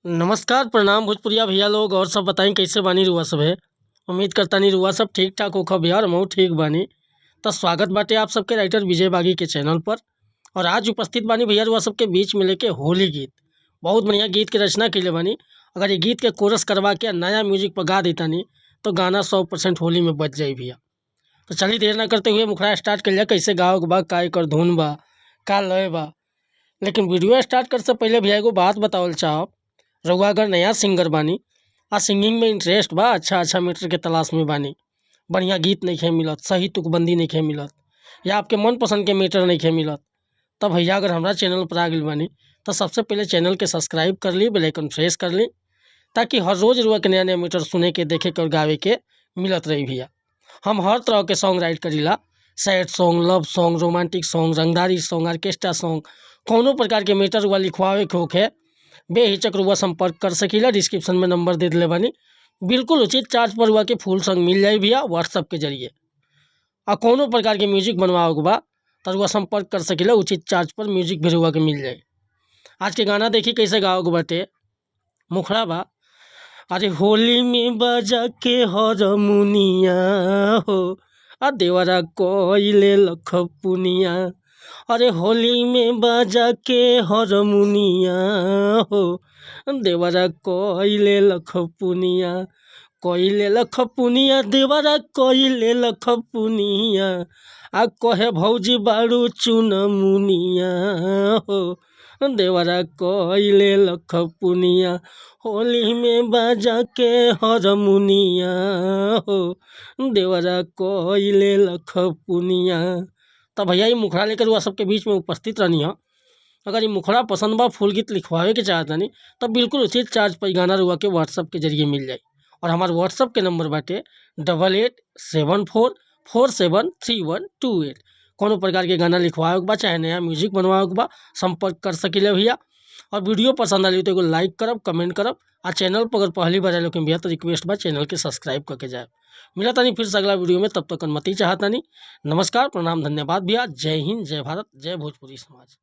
नमस्कार, प्रणाम भोजपुरिया भैया लोग। और सब बताई कैसे बानी रुआ सब है। उम्मीद करतानी रुआ सब ठीक ठाक होखब भैया और हमहू ठीक बानी। तो स्वागत बाटे आप सबके राइटर विजय बागी के चैनल पर। और आज उपस्थित बानी भैया रुआ सबके बीच में लेके होली गीत। बहुत बढ़िया गीत के रचना कइले बानी। अगर ये गीत के कोरस करवा के नया म्यूजिक पर गा देतानी तो गाना 100% होली में बज जाई भैया। तो चलिए देर ना करते हुए मुखड़ा स्टार्ट कर लिया। कैसे गाओ के बा, का एकर धुन बा, का लय बा। लेकिन वीडियो स्टार्ट करे से पहले भैया एगो बात बतावल चाहब। रउआ अगर नया सिंगर बानी आ सिंगिंग में इंटरेस्ट बा, अच्छा अच्छा मीटर के तलाश में बानी, बढ़िया गीत नइखे मिलत, सही तुकबंदी नइखे मिलत या आपके मनपसंद के मीटर नइखे मिलत, तब भैया अगर हमरा चैनल पर आ गइल बानी तो सबसे पहले चैनल के सब्सक्राइब कर ली, बेल आइकन प्रेस कर ली, ताकि हर रोज़ रुआ के नया नया मीटर सुने के, देखे के और गावे के मिलत रही भैया। हम हर तरह के सॉन्ग राइट करीला, sad song, love song, romantic song, रंगदारी सॉन्ग, ऑर्केस्ट्रा सॉन्ग। कौनो प्रकार के मीटर रुआ लिखवावे के होखे बेहिचक रुआ संपर्क कर सकीला। डिस्क्रिप्शन में नंबर दे दिले बानी। बिल्कुल उचित चार्ज पर रुआ के फुल सॉन्ग मिल जाई भैया व्हाट्सअप के जरिए। आ कौनो प्रकार के म्यूजिक बनवावे के बा तो रुआ संपर्क कर सकीला, उचित चार्ज पर म्यूजिक भी रुआ के मिल जाई। आज के गाना देखी कैसे गावे के बाटे। मुखड़ा बा, अरे होली में बजा के हरमुनिया हो, आ देवरा कोइले लख पुनिया। अरे होली में बजा के हरमुनिया हो, देवरा कोइले लख पुनिया। कोइले लख पुनिया देवरा कोइले लख पुनिया, आ कहे भौजी बारू चुन मुनिया हो, देवरा कोइले लख पुनिया। होली में बजा के हरमुनिया हो, देवरा कोइले लख पुनिया। तब भैया ये मुखड़ा लेकर वह सबके बीच में उपस्थित रहनी है। अगर ये मुखड़ा पसंद बा, फुल गीत लिखवावे के चाहतानी तब बिल्कुल उचित चार्ज पर गाना रुआ के व्हाट्सअप के जरिए मिल जाई। और हमारे व्हाट्सअप के नंबर बाटे 8874473128। कोनो प्रकार के गाना लिखवावे के बा चाहे नया म्यूजिक बनवावे के बा संपर्क कर सकीले भैया। और वीडियो पसंद आई तो एगो लाइक करब, कमेंट करब आ चैनल पर अगर पहली बार आए भैया तो रिक्वेस्ट बा चैनल के सब्सक्राइब करके जाए। मिला तानी फिर से अगला वीडियो में, तब तक अनुमति चाहतानी। नमस्कार, प्रणाम, धन्यवाद भैया। जय हिंद, जय भारत, जय भोजपुरी समाज।